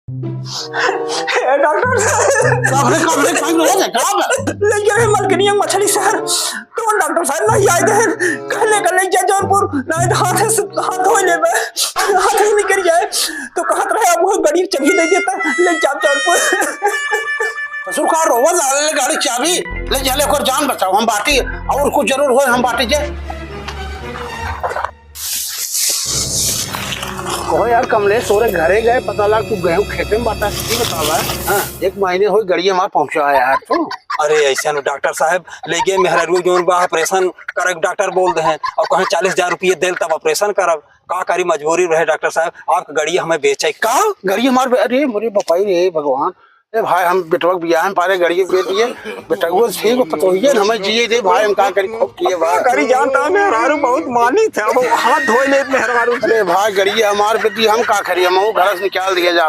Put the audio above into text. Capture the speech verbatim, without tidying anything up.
ए डॉक्टर साहब। कब रे, कब रे, कब रे, कब? ले गए मलकनिया मछली शहर। तो डॉक्टर साहब नहीं आए थे। कहले का ले जा जौनपुर, नहीं तो हाथ से, हाथ धो लेबे। हाथ ही निकल जाए। तो कहत रहे, अब वो गाड़ी चाबी दे देता, ले जा जौनपुर। ससुर का रोवा जा, ले गाड़ी चाबी, ले जा, ले ओकर जान बचाओ, हम बाटी, और कुछ जरूर होए, हम बाटी जे। कहो यार कमलेश, तोरे घरे गए, पता लाग तू गए हो खेते में बाटा, की बतावा? हाँ, एक महीने हो गड़िया मार पहुँचा है यार तू। अरे ऐसे नु डॉक्टर साहब, ले गए मेहरारू जौन बा ऑपरेशन करे डॉक्टर बोल दे हैं, और कहें चालीस हजार रुपये देल तब ऑपरेशन करब। का करी, मजबूरी रहे डॉक्टर साहब, आपके गड़िया हमें बेचे। का? गड़िया मार बे-, अरे मोरे बपाई रे भगवान, ए भाई, हम बेटवा के बियाह में पारे गड़िया बेच दिए। बेटवा से ठीक, पतोहिए न हमें जिए दे भाई, हम का करी, खूब किए बा। का करी, जानता है, मेहरारू बहुत मानी थे, अब हाथ धोए लेत मेहरारू। अरे भाई, गड़िया हमार बेटी, हम का करी, हम वो घर से निकाल दिए जा।